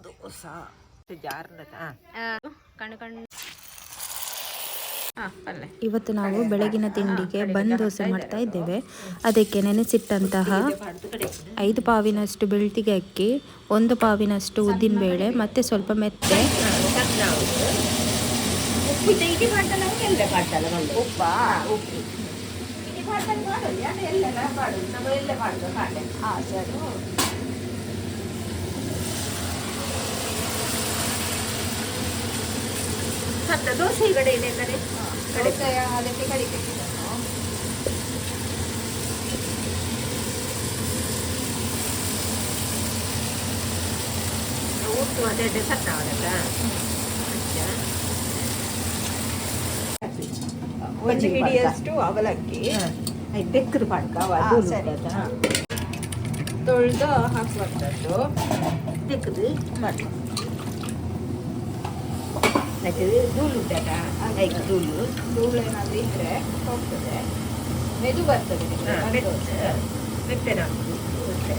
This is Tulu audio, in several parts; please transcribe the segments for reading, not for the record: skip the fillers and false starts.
ದೋಸೆ ಜಾರ್ನ. ಕಣ್ಣು ಕಣ್ಣು ಹಾಂ ಪಲ್ಲೆ. ಇವತ್ತು ನಾವು ಬೆಳಗಿನ ತಿಂಡಿಗೆ ಬನ್ ದೋಸೆ ಮಾಡ್ತಾ ಇದ್ದೇವೆ. ಅದಕ್ಕೆ ನೆನೆಸಿಟ್ಟಂತಹ 5 ಪಾವಿನಷ್ಟು ಬೆಳ್ತಿಗೆ ಅಕ್ಕಿ, 1 ಪಾವಿನಷ್ಟು ಉದ್ದಿನಬೇಳೆ ಮತ್ತು ಸ್ವಲ್ಪ ಮೆತ್ತೆ. ಉಪ್ಪು ಇಡಿ ಪಾಡ್ದಲ್ಲ, ಎಲ್ಲ ಪಾಡ್ದಲ್ಲ ಮಲ್ಲು. ಉಪ್ಪ. ಉಪ್ಪು ಇಡಿ ಪಾಡ್ದಲ್ಲ ಮಾಡೋದು ಯಾಕೆ? ಎಲ್ಲ ಪಾಡುದು ನಮ್ಮ ಎಲ್ಲ ಮಾಡುದು ಕಾಂಡೆ. ಹಾಂ, ಸರಿ. ಸಣ್ಣ ದೋಸೆ ಈ ಕಡೆ ಇದೆ ಕಡೆ ಕಡೆ. ದೋಸೆ ಅದಕ್ಕೆ ಕಡಿಬೇಕು ಇದನ್ನು. ಉಪ್ಪು ಅದೆಡ್ಡೆ ಸಣ್ಣ ಅವರಲ್ಲ. ಒಂದು ಹಿಡಿಯಷ್ಟು ಅವಲಕ್ಕಿ. ತೆಕ್ಕದು ಪಾಡ್ಕ. ಹಾ, ಸರಿ. ತೊಳೆದು ಹಾಕುವಂಥದ್ದು. ತೆಕ್ಕದು ಮಾಡ್ಕೊ. ಧೂಳು ಉಂಟಲ್ಲ, ಐಕ್ ಧೂಳು. ಧೂಳು ಏನಾದರೂ ಇದ್ರೆ ಹೋಗ್ತದೆ, ಮೆದು ಬರ್ತದೆ ನಿಮ್ಗೆ ಬನ್ ದೋಸೆ. ಮೆತ್ತನೆ ಹಾಕುದು ಮತ್ತೆ.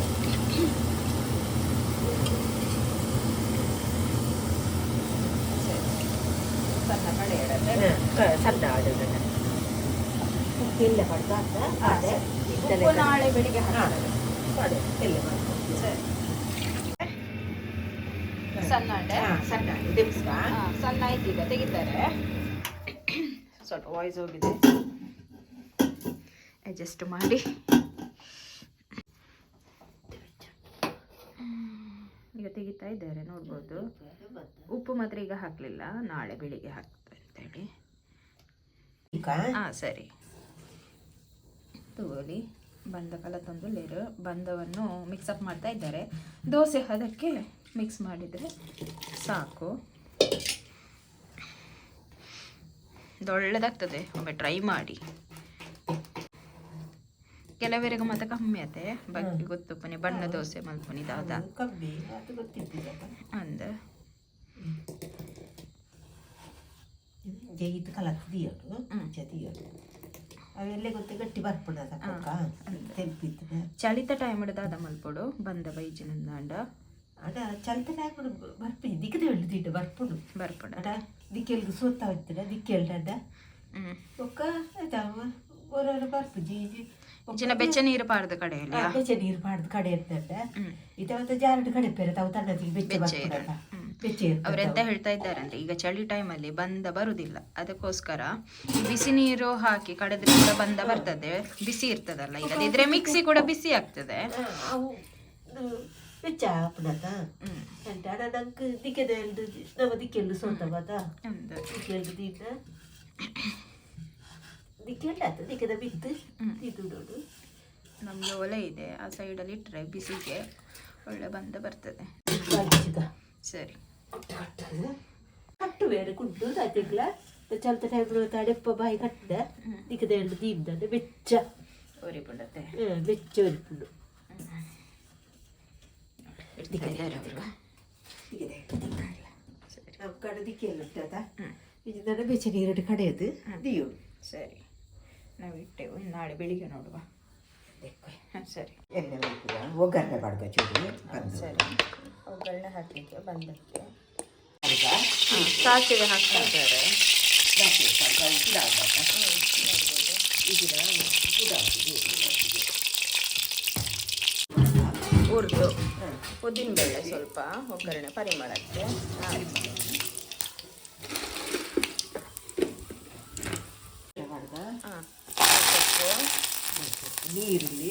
ಸರಿ. ಸಣ್ಣ ಕಡೆ ಇಡತ್ತೆ. ಸಣ್ಣ ಆಡೋದನ್ನ ಉಪ್ಪು ಎಲ್ಲ ಪಡ್ಕ ಅಂತ. ಹಾ, ಅದೇ. ಸರಿ. ಇತ್ತಲೆ. ಉಪ್ಪು ನಾಳೆ ಬೆಳಿಗ್ಗೆ ಹಾಕೋದು. ಮಾಡು, ಎಲ್ಲ ಮಾಡ್ಕೊ. ಸರಿ, ಸಣ್ಣ ಅಂಡೆ. ಹಾ, ಸಣ್ಣ ಆಡು ದೆಪ್ಸ್ಕ. ಹಾ, ಸಣ್ಣ ಆಯ್ತು, ಈಗ ತೆಗಿತಾರೆ. ಸ್ವಲ್ಪ ವಾಯ್ಸ್ ಹೋಗಿದೆ, ಅಡ್ಜಸ್ಟ್ ಮಾಡಿ. ಈಗ ತೆಗಿತಾ ಇದ್ದಾರೆ, ನೋಡ್ಬೋದು. ಉಪ್ಪು ಮಾತ್ರ ಈಗ ಹಾಕಲಿಲ್ಲ, ನಾಳೆ ಬೆಳಿಗ್ಗೆ ಹಾಕ್ತಾರೆ ಅಂತೇಳಿ. ಈಗ ಹಾಂ, ಸರಿ. ತಗೊಳ್ಳಿ. ಬಂದ ಕಲ ತಂದು ಲೇರು ಬಂದವನ್ನು ಮಿಕ್ಸಪ್ ಮಾಡ್ತಾ ಇದ್ದಾರೆ. ದೋಸೆ ಅದಕ್ಕೆ ಮಿಕ್ಸ್ ಮಾಡಿದರೆ ಸಾಕು. ಇದು ಒಳ್ಳೆದಾಗ್ತದೆ, ಒಮ್ಮೆ ಟ್ರೈ ಮಾಡಿ. ಕೆಲವರಿಗೆ ಮತ್ತೆ ಕಮ್ಮಿ ಆತೆ ಬಗ್ಗೆ ಗೊತ್ತು ಪುನಿ ಬಣ್ಣ ದೋಸೆ ಮಲ್ಪುನಿ ದಾದ. ಅದು ಕಮ್ಮಿ ಅದು ಗೊತ್ತಿದ್ದಿಲ್ಲ. ಅಂದ. ಜೈತ್ ಕಲತ್ ದಿಯೋಡು. ದಿಯೋಡು ಅವೆಲ್ಲ ಗೊತ್ತೆ ಗಟ್ಟಿ ಬರ್ಪುಣ ತಕ್ಕ ತೆಲ್ಪಿತ್ತದ. ಚಳಿತ ಟೈಮ್ ದಾದ ಮಲ್ಪೊಡು ಬಂದ ಬೈಜಿನಂದಾಂಡ? ಅಡ ಚಲ್ತ ಟೈಮ್ ಬರ್ಪಿ ದಿಕ್ಕದ ಹೇಳು ದಿಟ್ಟ ಬರ್ಪುಂಡು. ಬರ್ಪುಣ. ಅಡ ದಿಕ್ಕೆಲ್ಗೆ ಸೋತ ಹೋಗ್ತದ ದಿಕ್ಕೆಲ್ಡ. ಬೊಕ್ಕ ಆಯ್ತಾ, ಒರೊರ ಬರ್ಪು ಜೀಜಿ. ಇಚಿನ ಬೆಚ್ಚ ನೀರು ಪಾರ್ದ ಕಡೆಯಲ್ಲಿ. ಬೆಚ್ಚ ನೀರು ಪಾಡ್ದು ಕಡೆ ಇರ್ತದ. ಇದಾವತ್ತ ಜಾರಡು ಕಡೆ ಪೇರೆ ತಾವು ತಣ್ಣದಿಗೆ ಬೆಚ್ಚ ಬೆಚ್ಚ ಬರ್ಪುಣದ. ಬೆಚ್ಚ. ಅವರೆಂತ ಹೇಳ್ತಾ ಇದ್ದಾರೆ ಅಂದ್ರೆ, ಈಗ ಚಳಿ ಟೈಮಲ್ಲಿ ಬಂದ ಬರುದಿಲ್ಲ. ಅದಕ್ಕೋಸ್ಕರ ಈ ಬಿಸಿ ನೀರು ಹಾಕಿ ಕಡೆದ್ರೆ ಕೂಡ ಬಂದ ಬರ್ತದೆ. ಬಿಸಿ ಇರ್ತದಲ್ಲ, ಇಲ್ಲದಿದ್ರೆ ಮಿಕ್ಸಿ ಕೂಡ ಬಿಸಿ ಆಗ್ತದೆ. ಅವು ಬೆಚ್ಚ ಆಪುಣತ. ಅಂಟ ಅಡ ನಂಗೆ ದಿಕ್ಕೆದ ಎಲ್ದು ನಮ್ಮ ದಿಕ್ಕೆಲ್ಲು ಸೋತ ಬಾತ. ಹೌದು. ದಿಕ್ಕೆಲ್ದು ದೀನ ದಿಕ್ಕೆಲ್ಲ ಆತ ದಿಕ್ಕೆದ ಬಿತ್ತು ಇದು ನೋಡು. ನಮ್ಗೆ ಒಲೆ ಇದೆ, ಆ ಸೈಡಲ್ಲಿ ಇಟ್ಟರೆ ಬಿಸಿಗೆ ಒಳ್ಳೆ ಬಂದ ಬರ್ತದೆ. ಬಾಜಿಗ. ಸರಿ. ಕಟ್ಟು ಕಟ್ಟು ಬೇಡ ಕುಡ್ಡು ತಾತಿಗ್ಲ ಚಲ್ತ ಟೈಮ್ ತಡೆಪ್ಪ ಬಾಯಿ ಕಟ್ಟದ ದಿಕ್ಕದ ಎಲ್ದು ದೀನ್ದ ಬೆಚ್ಚ. ಉರಿಪುಂಡತೆ. ಬೆಚ್ಚ ಉರಿಪುಂಡು. ಇಡ್ತಾ ಇದ್ದಾರೆ ಅವರು. ನಮ್ಮ ಕಡೆ ದಿಕ್ಕೆಲ್ಲ ಉಂಟದ. ಇದು ಬೆಚ್ಚ ನೀರು ಕಡೆಯದು ದಿಯೋಡು. ಸರಿ, ನಾವು ಇಟ್ಟೆವು, ನಾಳೆ ಬೆಳಿಗ್ಗೆ ನೋಡುವ. ಸರಿ. ಎಣ್ಣೆ ಮಲ್ಪುಗ, ಒಗ್ಗರಣೆ ಪಾಡ್ಗ ಚೂರು ಬಂದು. ಸರಿ, ಒಗ್ಗರಣೆ ಹಾಕಲಿಕ್ಕೆ ಬಂದಕ್ಕೆ ಅರ್ಗ. ಸಾಸಿವೆ ಹಾಕ್ತಾ ಇದ್ದಾರೆ. ಸಾಸಿವೆ ಪಾಡ್ಗ, ಉಪ್ಪು ಹಾಕ್ಬೇಕ. ಇದನ್ನ ಉಪ್ಪು ಹಾಕುದು. ಹುರಿದು ಉದ್ದಿನಬೇಳೆ ಸ್ವಲ್ಪ ಒಗ್ಗರಣೆ ಪರಿಮಳಕ್ಕೆ. ಪಾಡ್ಗ. ಹಾಂ, ಸೊಪ್ಪು. ನೀರುಳ್ಳಿ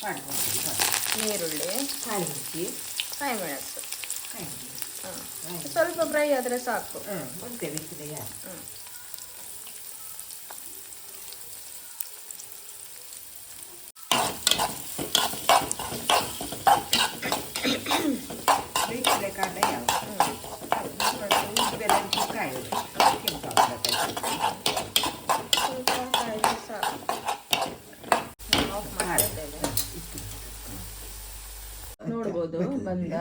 ಪಾಡ್ಗ. ನೀರುಳ್ಳಿ. ಕಾಯಿ ಮೆಣಸಿ. ಕಾಯಿ ಮೆಣಸು. ಕಾಯಿ ಮೆಣಸು. ಹಾಂ, ಸ್ವಲ್ಪ ಫ್ರೈ ಆದರೆ ಸಾಕು. ಹಾಂ, ಒಂದೇ ಬಿಸಿದ ಯಾರು. ಬೇಯಿಸಿದ ಕಾಂಡ ಯಾವ ಉದ್ದಿನ ಕಾಯೋದು ಕೆಂಪಾಗ್ತದೆ. ಸ್ವಲ್ಪ ಕಾಯಿದ್ರೆ ಸಾಕು. ಆಫ್ ಮಾಡ್ತಾ ಇದ್ದೇವೆ. ನೋಡ್ಬೋದು ಬಂದ.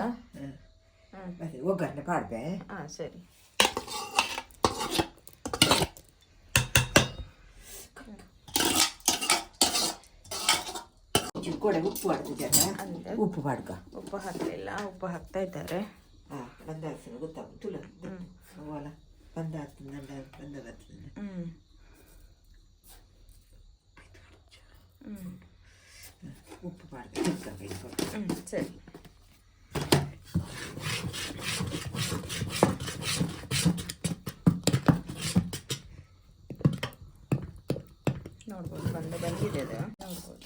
ಮತ್ತೆ ಒಗ್ಗರಣೆ ಪಾಡ್ಬೆ. ಹಾಂ, ಸರಿ. ಒಂಚೂರು ಕೊಡೆ ಉಪ್ಪು ಹಾಕ್ತಿದ್ದಾರೆ. ಉಪ್ಪು ಪಾಡ್ಕ. ಉಪ್ಪು ಹಾಕಲಿಲ್ಲ, ಉಪ್ಪು ಹಾಕ್ತಾ ಇದ್ದಾರೆ. ಹಾಂ, ಬಂದಾಗ್ತದೆ ಗೊತ್ತಾಗ ತುಲ ಹೋಲ ಬಂದಾಗ್ತದೆ, ಬಂದ ಬರ್ತದೆ. ಹ್ಮ್ ಹ್ಮ್. ಉಪ್ಪು ಪಾಡ್ಕ ಚಿಕ್ಕ. ಹ್ಮ್, ಸರಿ. ನೋಡ್ಬೋದು, ಬಂದು ಬಂದಿದೆ ಅದು, ನೋಡ್ಬೋದು.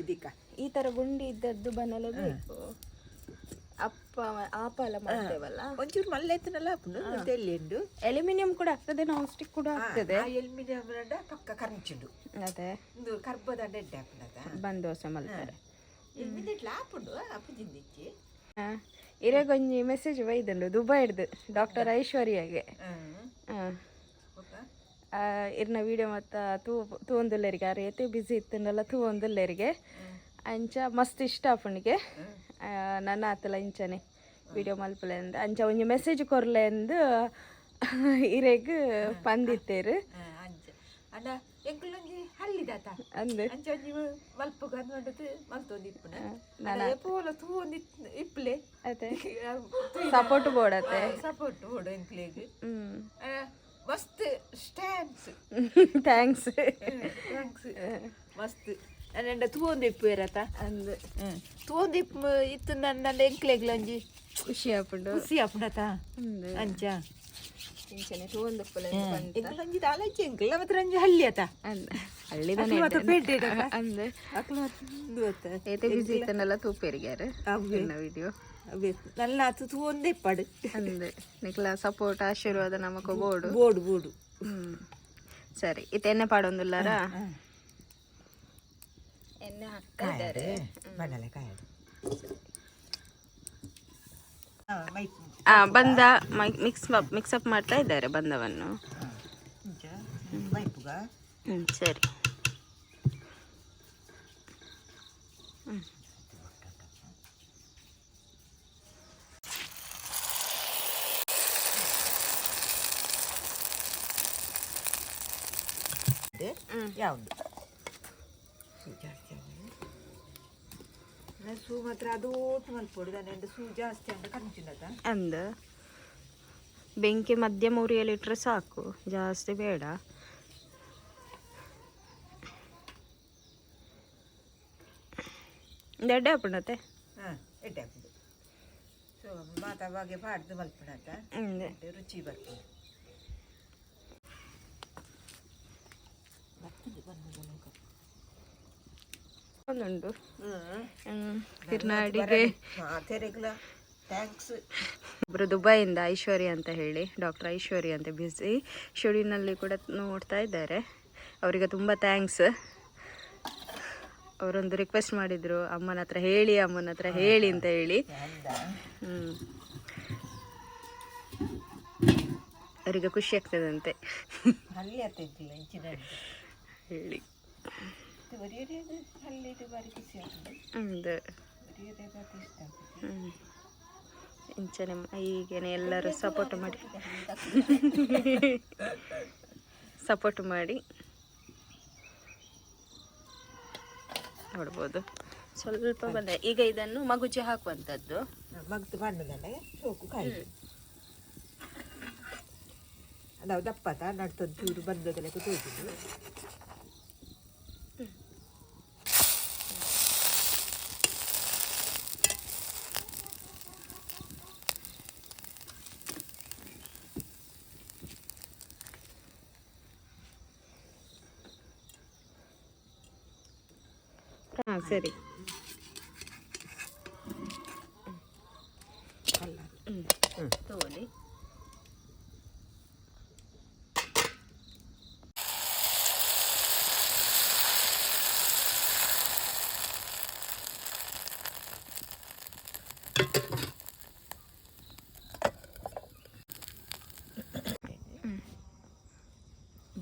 ದಿಕ್ಕ. ಈ ತರ ಗುಂಡಿ ಇದ್ದದ್ದು ಬನಲೆ ಬೇಕು. ಅಪ್ಪ ಆಪ ಎಲ್ಲ ಮಾಡ್ತೇವಲ್ಲ. ಒಂಚೂರು ಮಲ್ಲ ಎತ್ತನಲ್ಲ ಹಾಪುಂಡು ಮತ್ತೆ ಎಲ್ಲಿ ಉಂಡು. ಅಲ್ಯೂಮಿನಿಯಂ ಕೂಡ ಆಗ್ತದೆ, ನಾನ್ ಸ್ಟಿಕ್ ಕೂಡ ಆಗ್ತದೆ. ಎಲ್ಮಿನಿಯಂ ಪಕ್ಕ ಕರ್ಂಚುಂಡು. ಅದೇ. ಇಂದು ಕರ್ಬದ ಎಡ್ಡೆ ಹಾಪುಂಡದ. ಬಂದ್ ದೋಸೆ ಮಲ್ತಾರೆ. ಎಲ್ಮಿನಿಟ್ಲ ಹಾಪುಂಡು ಅಪ್ಪುಜಿಂದಿಚ್ಚಿ. ಇರೆಗೊಂಜಿ ಮೆಸೇಜ್ ಬೈದುಂಡು ದುಬೈಡ್ದು ಡಾಕ್ಟರ್ ಐಶ್ವರ್ಯಾಗೆ. ಇರ್ನ ವೀಡಿಯೋ ಮತ್ತ ತೂ ತೂವೊಂದುಲ್ಲೆರಿಗೆ ಆರ್ ಏತೆ ಬಿಸಿ ಇತ್ತಂಡಲ್ಲ ತೂವೊಂದುಲ್ಲೆರಿಗೆ. ಅಂಚ ಮಸ್ತ್ ಇಷ್ಟ ಆಪುಂಡಿಗೆ, ನನ್ನ ಆತಲ ಇಂಚನೆ ವಿಡಿಯೋ ಮಲ್ಪಲೆ ಅಂದ್ ಅಂಚ ಒಂಜಿ ಮೆಸೇಜ್ ಕೊರ್ಲೆ ಅಂದ್ ಇರೆಗ್ ಪಂದಿತ್ತೇರು. ಅಂಚ ಅಣ್ಣ ಎಂಕುಲೊಂಜಿ ಹಳ್ಳಿದಾತ. ಅಂದ್. ಅಂಚ ಒಂಜಿ ಮಲ್ಪುಗ ಅಂದ್ ಮಲ್ತೊಂದು ಇಪ್ಪುನ ಪೋಲ ತೂವೊಂದು ಇಪ್ಪಲೆ. ಅದೇ, ಸಪೋರ್ಟ್ ಬೋಡತ್ತೆ. ಸಪೋರ್ಟ್ ಬೋಡು ಎಂಕ್ಲೆಗ್. ಮಸ್ತ್ ಸ್ಟ್ಯಾನ್ಸ್. Thanks. Thanks ಮಸ್ತ್. ನನ್ನ ತೂವೊಂದು ಇಪ್ಪುವೇರತ. ಅಂದ್. ತೂವೊಂದು ಇಪ್ಪು ಇತ್ತು ನನ್ನ ಎಂಕ್ಲೆಗ್ಲೊಂಜಿ ಖುಷಿ ಆಪುಂಡು. ಖುಷಿ ಆಪುಂಡತ. ಅಂದ್. ಅಂಚ. ಇಂಚನೆ ತೂವೊಂದುಪ್ಪುಲೆ ಪಂತ. ಎಂಕ್ಲೊಂಜಿ ದಾಲಂಚಿ ಎಂಕ್ಲ ಮಾತ್ರ ಒಂಜಿ ಹಳ್ಳಿ ಆತ. ಅಂದ್, ಹಳ್ಳಿದನೆ. ಅಕ್ಲು ಮಾತ್ರ ಪೇಟೆ. ಅಂದ್. ಅಕ್ಲು ಮಾತ್ರ ಉಂದು ಅತ್ತ. ಏತೆ ಬಿಸಿ ಇತ್ತನ್ನೆಲ್ಲ ತೂಪೆರಿಗ್ಯಾರ ಅವ್ವೆ. ವಿಡಿಯೋ. ಅವೇ ನನ್ನ ಆತು ತೂವೊಂದೇ ಇಪ್ಪಾಡು. ಅಂದ್, ನಿಕ್ಲ ಸಪೋರ್ಟ್ ಆಶೀರ್ವಾದ ನಮಕ ಬೋಡು. ಬೋಡು ಬೋಡು. ಸರಿ, ಇತ್ತ ಎಣ್ಣೆ ಪಾಡೊಂದುಲ್ಲಾರ, ಎಣ್ಣೆ ಹಾಕ್ತಾ ಇದ್ದಾರೆ. ಬಣ್ಣಲೆ ಕಾಯಡು. ಬಂದ ಮಿಕ್ಸ್ ಮಿಕ್ಸಪ್ ಮಾಡ್ತಾ ಇದ್ದಾರೆ ಬಂದವನ್ನು. ಮೈಪುಗ. ಸರಿ. ಯಾವುದು ಸೂ ಜಾಸ್ತಿ ಆಗಿದೆ. ಸೂ ಮಾತ್ರ ಅದು ಓಟು ಮಲ್ಪೊಡು ದಾನೆ, ಸೂ ಜಾಸ್ತಿ ಅಂತ ಕಂಚಿನದ. ಅಂದ, ಬೆಂಕಿ ಮಧ್ಯಮ ಉರಿಯಲ್ಲಿಟ್ಟರೆ ಸಾಕು, ಜಾಸ್ತಿ ಬೇಡ. ಎಡ್ಡೆ ಹಾಪುಂಡತ್ತೆ. ಹಾಂ, ಎಡ್ಡೆ ಹಾಕುದು. ಸೊ ಮಾತ ಬಾಗೆ ಪಾಡ್ದು ಮಲ್ಪುಣತ ರುಚಿ ಬರ್ತದೆ. ಒಂದುಂಟು ಕಿರ್ನಾಡಿಗೆ. ತೆರೆಗ್ಲ thanks. ಒಬ್ಬರು ದುಬೈಯಿಂದ ಐಶ್ವರ್ಯ ಅಂತ ಹೇಳಿ, ಡಾಕ್ಟರ್ ಐಶ್ವರ್ಯ ಅಂತ, ಬ್ಯುಸಿ ಶೆಡ್ಯೂಲ್ನಲ್ಲಿ ಕೂಡ ನೋಡ್ತಾ ಇದ್ದಾರೆ. ಅವರಿಗೆ ತುಂಬ thanks. ಅವರೊಂದು ರಿಕ್ವೆಸ್ಟ್ ಮಾಡಿದರು, ಅಮ್ಮನ ಹತ್ರ ಹೇಳಿ, ಅಮ್ಮನ ಹತ್ರ ಹೇಳಿ ಅಂತ ಹೇಳಿ. ಅವರಿಗೆ ಖುಷಿ ಆಗ್ತದಂತೆ. ಹಳ್ಳಿ ಆತ ಇದ್ದಿಲ್ಲ ಇಂಚಿನ. ಹೇಳಿ. ಒರಿಯರಿ ಹಳ್ಳಿದು ಬಾರಿ ಖುಷಿ ಆಗ್ತದೆ. ಹೌದು. ಒರಿಯರಿ ಇಷ್ಟ ಆಗ್ತದೆ. ಇಂಚನೆ ಹೀಗೇನೆ ಎಲ್ಲರೂ ಸಪೋರ್ಟ್ ಮಾಡಿ, ಸಪೋರ್ಟ್ ಮಾಡಿ. ನೋಡ್ಬೋದು, ಸ್ವಲ್ಪ ಬಂದ. ಈಗ ಇದನ್ನು ಮಗುಚಿ ಹಾಕುವಂಥದ್ದು. ಮಗ್ದು ಬಣ್ಣದಲ್ಲ ಸೋಕು ಕಾಯಿ ಅದಾವ ದಪ್ಪದ ನಡ್ತೊಂದು ಚೂರು ಬಂದದಲ್ಲ ತೋಜುದು. ಹಾಂ, ಸರಿ. ಅಲ್ಲ. ತಗೊಳ್ಳಿ.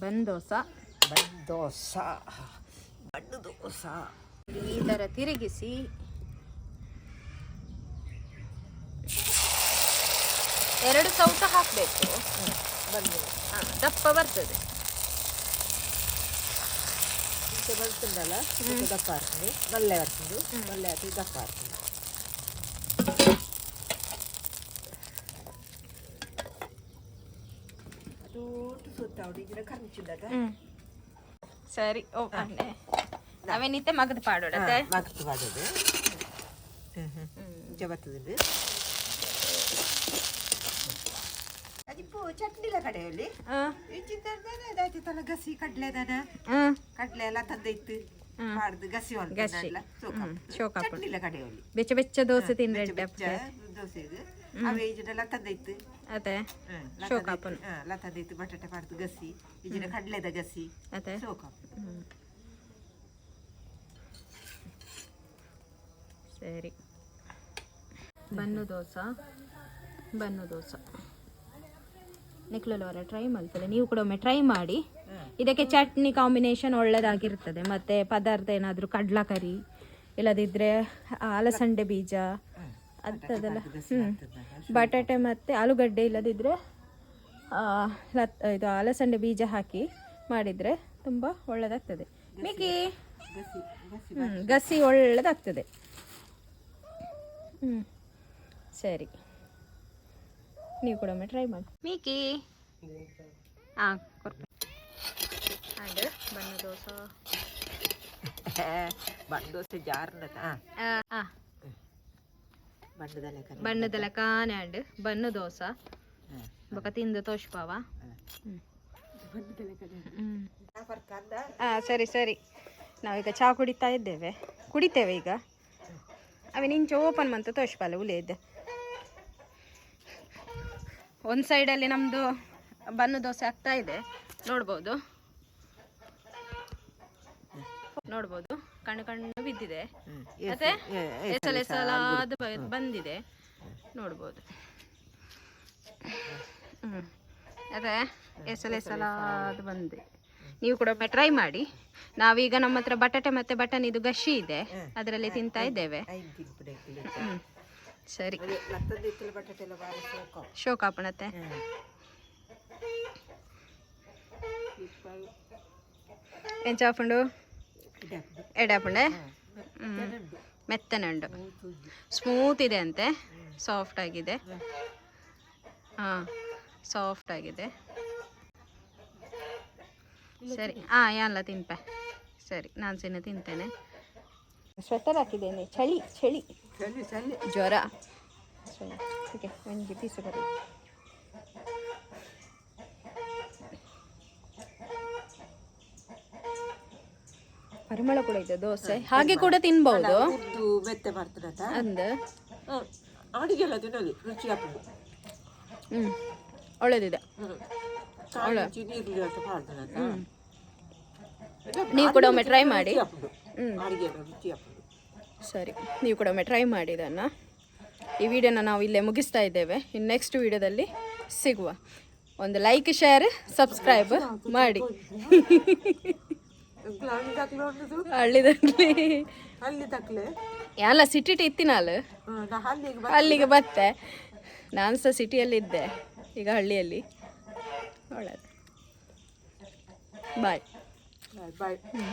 ಬಂದೋಸ. ಬನ್ ದೋಸಾ, ಬಣ್ಣು ದೋಸಾ. ಈ ಥರ ತಿರುಗಿಸಿ. ಎರಡು ಸೌಟು ಹಾಕಬೇಕು. ಬಂದು ದಪ್ಪ ಬರ್ತದೆ. ಇಂಚೆ ಬರ್ತದಲ್ಲ, ಸ್ವಲ್ಪ ದಪ್ಪ ಹಾಕ್ತೀನಿ. ಮಲ್ಲೆ ಬರ್ತದೆ, ಮಲ್ಲೆ ಹಾಕಿ ದಪ್ಪ ಹಾಕ್ತೀನಿ. ಅದು ಸುತ್ತ ಅವಡಿಗೆ ಕರ್ಚಿಲ್ಲದ. ಸರಿ, ಓ ಅಣ್ಣೆ, ಅವೇನಿತ್ತೆ ಮಗದ ಪಾಡೋಡತ್ತೆ. ಮಗ್ತು ಮಾಡೋದು. ಹ್ಞೂ ಹ್ಞೂ ಇಂಚೆ ಬರ್ತದೆ. ಅದಿಪ್ಪು ಚಟ್ನಿಲ ಕಡೆಯಲ್ಲಿ ಇಂಚಿನ ತಲ ಗಸಿ ಕಡ್ಲೆ ದಾನ. ಕಡ್ಲೆ ಎಲ್ಲ ತಂದೈತು ಮಾಡ್ದು ಗಸಿ. ಗಸಿ. ಶೋಕ. ಚಟ್ನಿಲ ಕಡೆಯಲ್ಲಿ. ಬೆಚ್ಚ ಬೆಚ್ಚ ದೋಸೆ ತಿಂದ್ರೆ. ಬೆಚ್ಚ ದೋಸೆಗೆ ಅವೇ ಈಜಿನ ತಂದೈತು. ಅದೇ ಶೋಕಾಪನ್. ಲತ್ತಂದೈತು ಬಟಾಟೆ ಮಾಡ್ದು ಗಸಿ, ಈಜಿನ ಕಡ್ಲೆದ ಗಸಿ. ಅದೇ. ಶೋಕ. ಸರಿ, ಬನ್ನು ದೋಸೆ, ಬನ್ನು ದೋಸೆ ನಿಕ್ಲೋಲವರ ಟ್ರೈ ಮಾಡ್ತಾರೆ. ನೀವು ಕೂಡ ಒಮ್ಮೆ ಟ್ರೈ ಮಾಡಿ. ಇದಕ್ಕೆ ಚಟ್ನಿ ಕಾಂಬಿನೇಷನ್ ಒಳ್ಳೆಯದಾಗಿರ್ತದೆ. ಮತ್ತು ಪದಾರ್ಥ ಏನಾದರೂ ಕಡ್ಲಕರಿ, ಇಲ್ಲದಿದ್ದರೆ ಅಲಸಂಡೆ ಬೀಜ ಅಂಥದ್ದೆಲ್ಲ. ಬಟಾಟೆ ಮತ್ತು ಆಲೂಗಡ್ಡೆ, ಇಲ್ಲದಿದ್ದರೆ ಲತ್ ಇದು ಅಲಸಂಡೆ ಬೀಜ ಹಾಕಿ ಮಾಡಿದರೆ ತುಂಬ ಒಳ್ಳೆಯದಾಗ್ತದೆ ಮಿಕಿ. ಗಸಿ ಗಸಿ. ಗಸಿ ಒಳ್ಳೆದಾಗ್ತದೆ. ಸರಿ, ನೀವು ಕೂಡ ಒಮ್ಮೆ ಟ್ರೈ ಮಾಡಿ ಮೀಕಿ. ಹಾಂ, ಕೊರ್ಪೆ ಆ್ಯಂಡ್ ಬನ್ನು ದೋಸೆ. ಬನ್ ದೋಸೆ ಜಾರ್ನ. ಹಾಂ. ಬಣ್ಣದಲ್ಲೇ ಕರಿ. ಬಣ್ಣದಲ್ಲ ಕಾನೆ ಆ್ಯಂಡ್ ಬನ್ನು ದೋಸೆ ಬೊಕ ತಿಂದು ತೋಷ್ಪಾವ. ಹಾಂ, ಸರಿ ಸರಿ. ನಾವೀಗ ಚಹಾ ಕುಡಿತಾ ಇದ್ದೇವೆ, ಕುಡಿತೇವೆ ಈಗ. ಅವೆ ಇಂಚೆ ಓಪನ್ ಮಂತ ತೋಷ್ಪಾಲ ಉಲೆ ಇದ್ದೆ. ಒಂದು ಸೈಡಲ್ಲಿ ನಮ್ಮದು ಬನ್ನು ದೋಸೆ ಆಗ್ತಾ ಇದೆ, ನೋಡ್ಬೋದು ನೋಡ್ಬೋದು. ಕಣ್ಣು ಕಣ್ಣು ಬಿದ್ದಿದೆ. ಮತ್ತೆ ಎಸಲ ಎಸಲಾದ ಬಂದಿದೆ, ನೋಡ್ಬೋದು. ಅದೇ ಎಸಲ ಎಸಲಾದ ಬಂದಿದೆ. ನೀವು ಕೂಡ ಒಮ್ಮೆ ಟ್ರೈ ಮಾಡಿ. ನಾವೀಗ ನಮ್ಮ ಹತ್ರ ಬಟಾಟೆ ಮತ್ತೆ ಬಟನ್ ಇದು ಗಶಿ ಇದೆ, ಅದರಲ್ಲಿ ತಿಂತಾ ಇದ್ದೇವೆ. ಐದು ತಿನ್ಪುಡೆ. ಸರಿ. ಲತ್ತಂದು ಬಟಾಟೆ ಎಲ್ಲ ಬಾರಿ ಶೋಕ. ಶೋಕಾಪಣತೆ. ಎಂಚ ಆಪುಂಡು? ಎಡಾಪುಂಡೆ ಮೆತ್ತನೆ ಉಂಟು, ಸ್ಮೂತ್ ಇದೆ ಅಂತೆ, ಸಾಫ್ಟ್ ಆಗಿದೆ. ಹಾಂ, ಸಾಫ್ಟ್ ಆಗಿದೆ. ಸರಿ, ಹಾಂ, ಎಲ್ಲ ತಿನ್ಪೆ. ಸರಿ, ನಾನು ಸಿನ್ನ ತಿಂತೇನೆ. ಸ್ವೆಟರ್ ಹಾಕಿದ್ದೇನೆ, ಚಳಿ ಚಳಿ. ಚಳಿ ಚಳಿ. ಜ್ವರ. ಸರಿ, ಓಕೆ, ಒಂಜಿ ಪೀಸ್ ಬರಿ. ಪರಿಮಳ ಕೂಡ ಇದೆ. ದೋಸೆ ಹಾಗೆ ಕೂಡ ತಿನ್ಬಹುದು. ಉದ್ದು ಮೆತ್ತೆ ಮಾಡ್ತಾನಂತ. ಅಂದ. ಅಡಿಗೆ ಎಲ್ಲ ತಿನ್ನಲಿ, ರುಚಿ ಆಗ್ತದೆ. ಒಳ್ಳೇದಿದೆ. ಕಾಯಿ ನೀರುಳ್ಳಿ ಅಂತ ಮಾಡ್ತಾನಂತ. ನೀವು ಕೂಡ ಒಮ್ಮೆ ಟ್ರೈ ಮಾಡಿ. ಅಡಿಗೆ ಎಲ್ಲ ರುಚಿ ಆಗ್ತದೆ. ಸರಿ, ನೀವು ಕೂಡ ಒಮ್ಮೆ ಟ್ರೈ ಮಾಡಿ ಇದನ್ನು. ಈ ವಿಡಿಯೋನ ನಾವು ಇಲ್ಲೇ ಮುಗಿಸ್ತಾ ಇದ್ದೇವೆ. ಇನ್ನು ನೆಕ್ಸ್ಟ್ ವಿಡಿಯೋದಲ್ಲಿ ಸಿಗುವ. ಒಂದು ಲೈಕ್, ಶೇರ್, ಸಬ್ಸ್ಕ್ರೈಬ್ ಮಾಡಿ. ಅಲ್ಲಿ ತಕ್ಲೆ ಉಂಟು. ಹಳ್ಳಿದಲ್ಲಿ. ಅಲ್ಲಿ ತಕ್ಲೆ. ಎಲ್ಲ ಸಿಟಿ ಇತ್ತಿನಾಲು. ನಾ ಅಲ್ಲಿಗೆ. ಅಲ್ಲಿಗೆ ಬತ್ತೆ. ನಾನು ಸಹ ಸಿಟಿಯಲ್ಲಿದ್ದೆ, ಈಗ ಹಳ್ಳಿಯಲ್ಲಿ. ಒಳ್ಳೆಯದು, ಬಾಯ್. ಬಾಯ್. ಹ್ಞೂ.